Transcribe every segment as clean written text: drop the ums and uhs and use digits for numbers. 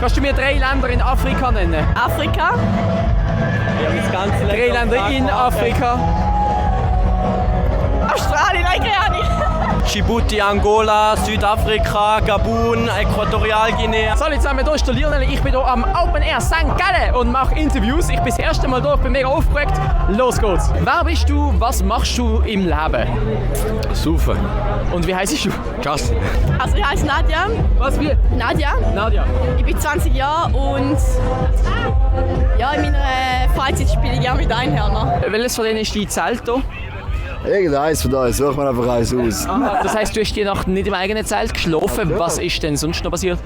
Kannst du mir 3 Länder in Afrika nennen? Afrika. Ja, das ganze 3 Länder in Afrika. Australien, nein, keine Ahnung. Djibouti, Angola, Südafrika, Gabun, Äquatorialguinea. Salut zusammen, hier ist der Lionel. Ich bin hier am Open Air St. Gallen und mache Interviews. Ich bin das erste Mal hier, ich bin mega aufgeregt. Los geht's. Wer bist du, was machst du im Leben? Saufen. Und wie heisst du? Gas. Also ich heiße Nadja. Was, wie? Nadja. Nadja. Ich bin 20 Jahre und ja, in meiner Freizeit spiele ich gerne mit Einhörnern. Welches von denen ist dein Zelt hier? Irgendeins von da, sucht man einfach eins aus. Das heisst, du hast die Nacht nicht im eigenen Zelt geschlafen. Was ist denn sonst noch passiert?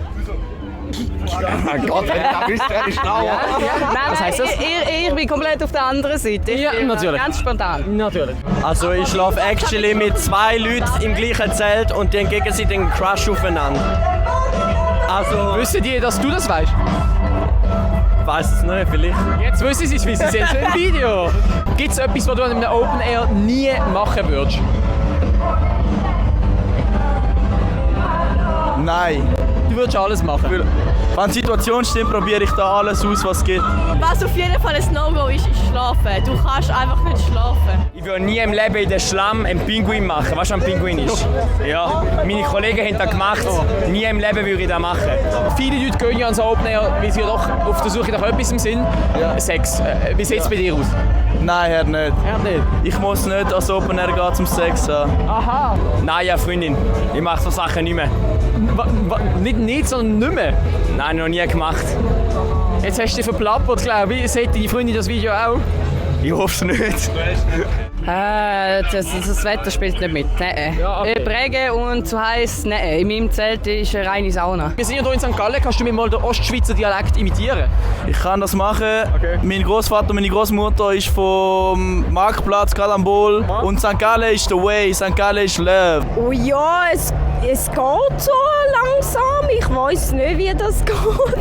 Mein Gott, er ist schlauer. Was heisst das? Ich bin komplett auf der anderen Seite. Ja, natürlich. Ganz spontan. Natürlich. Also ich schlafe actually mit 2 Leuten im gleichen Zelt und die haben gegenseitigen Crush aufeinander. Also, Wissen die, dass du das weißt? weiß es nicht, vielleicht. Jetzt wissen sie es, wie sie sehen es im Video. Gibt es etwas, was du an einem Open Air nie machen würdest? Nein. Du würdest alles machen. Wenn die Situation stimmt, probiere ich da alles aus, was es gibt. Was auf jeden Fall ein No-Go ist schlafen. Du kannst einfach nicht schlafen. Ich würde nie im Leben in den Schlamm einen Pinguin machen. Weißt du, was ein Pinguin ist? Ja. Meine Kollegen haben das gemacht. Nie im Leben würde ich das machen. Viele Leute gehen ja ans Open Air, weil sie ja doch auf der Suche nach etwas sind. Ja. Sex. Wie sieht es bei dir aus? Nein, Herr nicht. Ja, nicht. Ich muss nicht als Open Air gehen zum Sex haben. Aha. Nein, ja, Freundin. Ich mache so Sachen nicht mehr. Nicht, sondern nicht mehr. Nein, noch nie gemacht. Jetzt hast du dich verplappert, glaube ich. Sieht deine Freundin das Video auch? Ich hoffe es nicht. Das Wetter spielt nicht mit. Nein. Ja, okay. Regen und zu heiß. Nein. In meinem Zelt ist eine reine Sauna. Wir sind ja hier in St. Gallen. Kannst du mir mal den Ostschweizer Dialekt imitieren? Ich kann das machen. Okay. Mein Großvater und meine Großmutter ist vom Marktplatz Galambol. Und St. Gallen ist the way, St. Gallen ist love. Oh ja, es geht so langsam. Ich weiß nicht, wie das geht.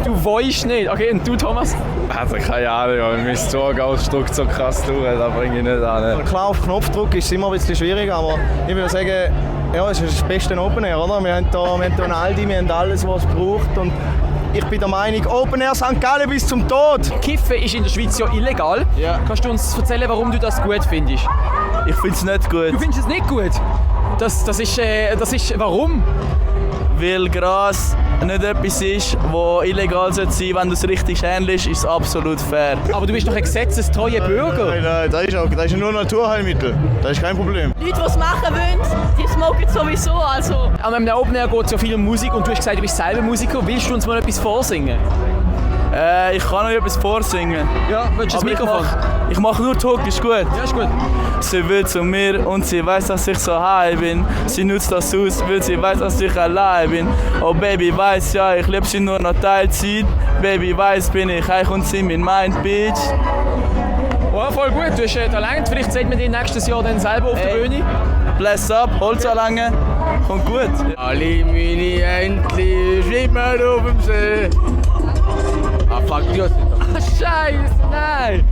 Du weißt nicht. Okay, und du, Thomas? Also keine Ahnung, mein Zungenausdruck so krass durch, da bringe ich nicht an. Klar, auf Knopfdruck ist es immer ein bisschen schwierig, aber ich würde sagen, ja, es ist das beste Open Air, oder? Wir haben hier einen Aldi, wir haben alles, was es braucht. Und ich bin der Meinung, Open Air St. Gallen bis zum Tod. Kiffen ist in der Schweiz ja illegal. Ja. Kannst du uns erzählen, warum du das gut findest? Ich finde es nicht gut. Du findest es nicht gut? Das ist warum? Weil Gras nicht etwas ist, das illegal sein sollte. Wenn du es richtig handelst, ist es absolut fair. Aber du bist doch ein gesetzestreuer Bürger. Nein, das ist nur Naturheilmittel. Das ist kein Problem. Leute, die es machen wollen, die smoken sowieso. Also. An einem Open Air geht es ja viel um Musik und du hast gesagt, du bist selber Musiker. Willst du uns mal etwas vorsingen? Ich kann noch etwas vorsingen. Ja, willst du das Aber Mikrofon? ich mach nur Talk, ist gut. Ja, ist gut. Sie will zu mir und sie weiß, dass ich so high bin. Sie nutzt das aus, weil sie weiß, dass ich allein bin. Oh Baby weiß ja, ich lieb sie nur noch Teilzeit. Baby weiß, bin ich heich und sie mein Mind, Bitch. Oh, voll gut, du hast Talent. Vielleicht sehen wir dich nächstes Jahr dann selber auf der Bühne. Bless up, Holz anlangen, kommt gut. Alle meine Entchen schwimmen auf dem See. Ah fuck, die Ah, Scheiße, nein!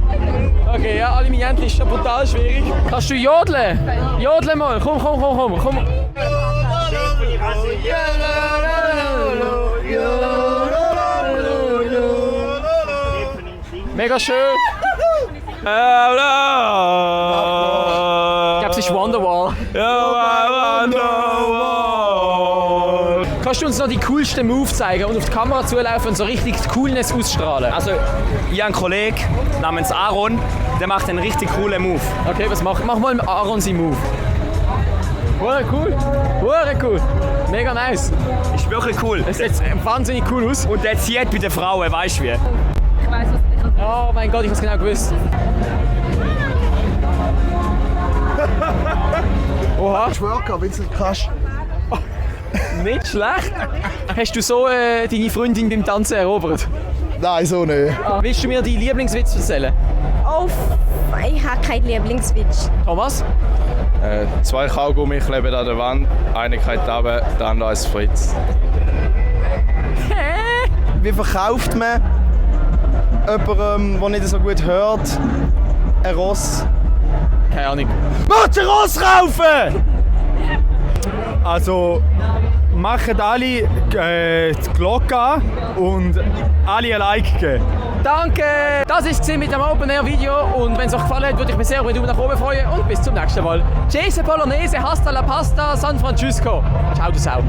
Okay, ja, alle meine Entchen ist schon brutal schwierig. Kannst du jodeln? Jodeln mal, komm. Mega schön! Ich glaube, es ist Wonderwall. Kannst du uns noch die coolsten Moves zeigen und auf die Kamera zulaufen und so richtig die Coolness ausstrahlen? Also, ich habe einen Kollegen namens Aaron, der macht einen richtig coolen Move. Okay, was mach mal mit Aaron seinen Move. Cool. Mega nice. Ist wirklich cool. Es sieht wahnsinnig cool aus. Und der zieht bei den Frauen, weißt du wie? Oh mein Gott, ich hab's genau gewusst. Oha. Worker, wenn du nicht kannst. Nicht schlecht. Hast du so deine Freundin beim Tanzen erobert? Nein, so nicht. Willst du mir deinen Lieblingswitz erzählen? Oh, ich habe keinen Lieblingswitz. Thomas? 2 Kaugummi kleben an der Wand, einer geht runter, der andere ist Fritz. Wie verkauft man jemandem, der nicht so gut hört, ein Ross? Keine Ahnung. Willst du ein Ross kaufen? Also, macht alle die Glocke an und alle ein Like geben. Danke! Das war es mit dem Open Air Video und wenn es euch gefallen hat, würde ich mich sehr über den Daumen nach oben freuen und bis zum nächsten Mal. Jason Bolognese, hasta la pasta, San Francisco. Ciao, du Sau.